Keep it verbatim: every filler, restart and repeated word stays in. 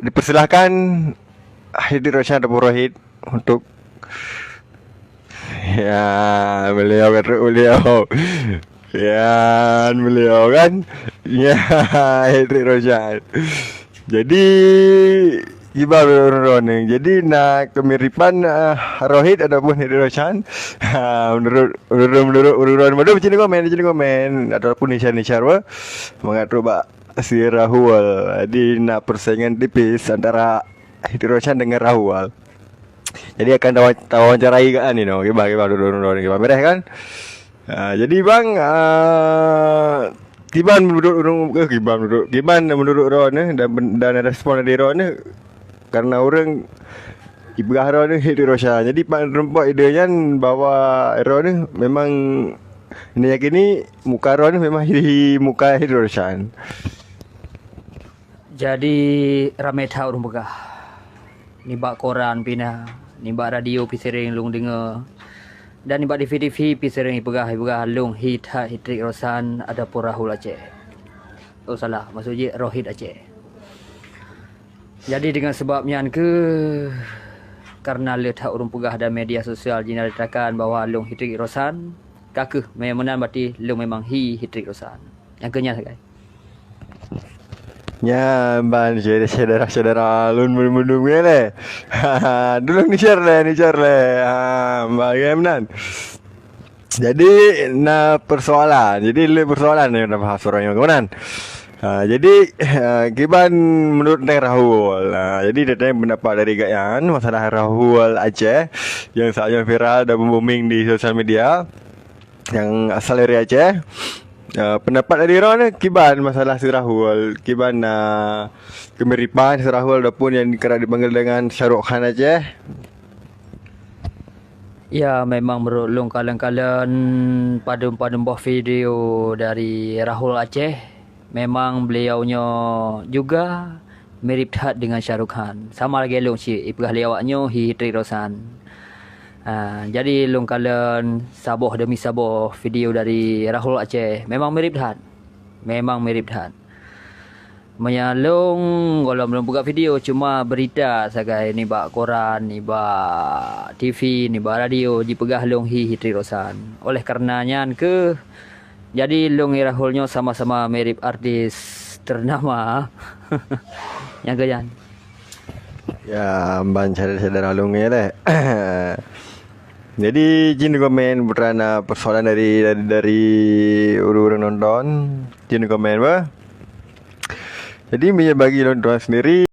dipersilahkan Hetrik Roshan ataupun Rohit untuk, ya, beliau kan, beliau. Ya, beliau kan. Ya, Hetrik Roshan. Jadi, kiban ureueng-ureueng ni. Jadi, na kemiripan, eh, Rohit ataupun Hetrik Roshan. Ha, menurut, menurut, menurut ureueng-ureueng ni, macam komen, macam komen. Ataupun Nisha-Nisha apa. Mangat tu bak si Rahul. Jadi, na persaingan tipis antara Hetrik Roshan dengan Rahul. Jadi, akan tawa-, tawawancarai kan ni, no. Kiban, kiban, ureueng-ureueng ni, kiban. Beres kan? Ah, jadi bang, ah, kiban menurut ureueng, eh, kiban menurut, kiban menurut droeneuh dan, dan respon dari droeneuh, karena ureueng ipeugah droeneuh Hetrik Roshan. Jadi pat reumpok ide nyan bahwa droeneuh memang neuyakini muka droeneuh memang hi, hi muka Hetrik Roshan. Jadi ramé that ureueng peugah. Nibak koran pih na, nibak radio pih sering lôn deungoe. Dan nibak T V-T V pih sering ipeugah, ipeugah lôn hi that Hetrik Roshan ataupun Rahul Aceh. Oh salah, maksud jih Rohit Aceh. Jadi dengan sebab nyan keuh, karena le that ureueng peugah dan media sosial jinyatakan bahwa lôn Hetrik Roshan, ka keuh memang meunan berarti lôn memang hi Hetrik Roshan. Nyang keu nyan sagai. Nyan ban syedara-syedara lôn meundueng-meundueng lé. Tulông ni-share lé, ni-share lé. Ha, bagaimana? Jadi na persoalan. Jadi le persoalan ni na bahas orang yang kemudian. Ha, jadi, ha, kiban menurut Teng Rahul. Ha, jadi datang pendapat dari Gak Yan masalah Rahul Aceh yang saat yang viral dan booming di sosial media. Yang asal dari Aceh. Uh, pendapat dari droeneuh kiban masalah si Rahul, kiban, uh, kemiripan si Rahul ataupun yang kerap dipanggil dengan Shahrukh Khan Aceh? Ya, memang menurut lôn kalon-kalon padum-padum boh video dari Rahul Aceh, memang beliau nyoe juga mirip that dengan Shahrukh Khan. Sama lagée lôn cit, ipeugah lé awak nyoe hi Hetrik Roshan. Ha, jadi lôn kalon saboh demi saboh video dari Rahul Aceh. Memang mirip that. Memang mirip that. Meunyo lôn, gohlom lôn peugah video, cuma berita sagai nibak koran, nibak T V, nibak radio, jipeugah lôn hi Hetrik Roshan. Oleh karena nyan keuh, jadi lôn ngon Rahul nyoe sama-sama mirip artis ternama. Nyang keu nyan. Ya, ban syedara-syedara lôn nyoe lé. Jadi, jin komen putra na persoalan dari, dari, dari ureueng-ureueng nonton. Jin komen bah. Jadi, meunyo bagi lôn tuan sendiri,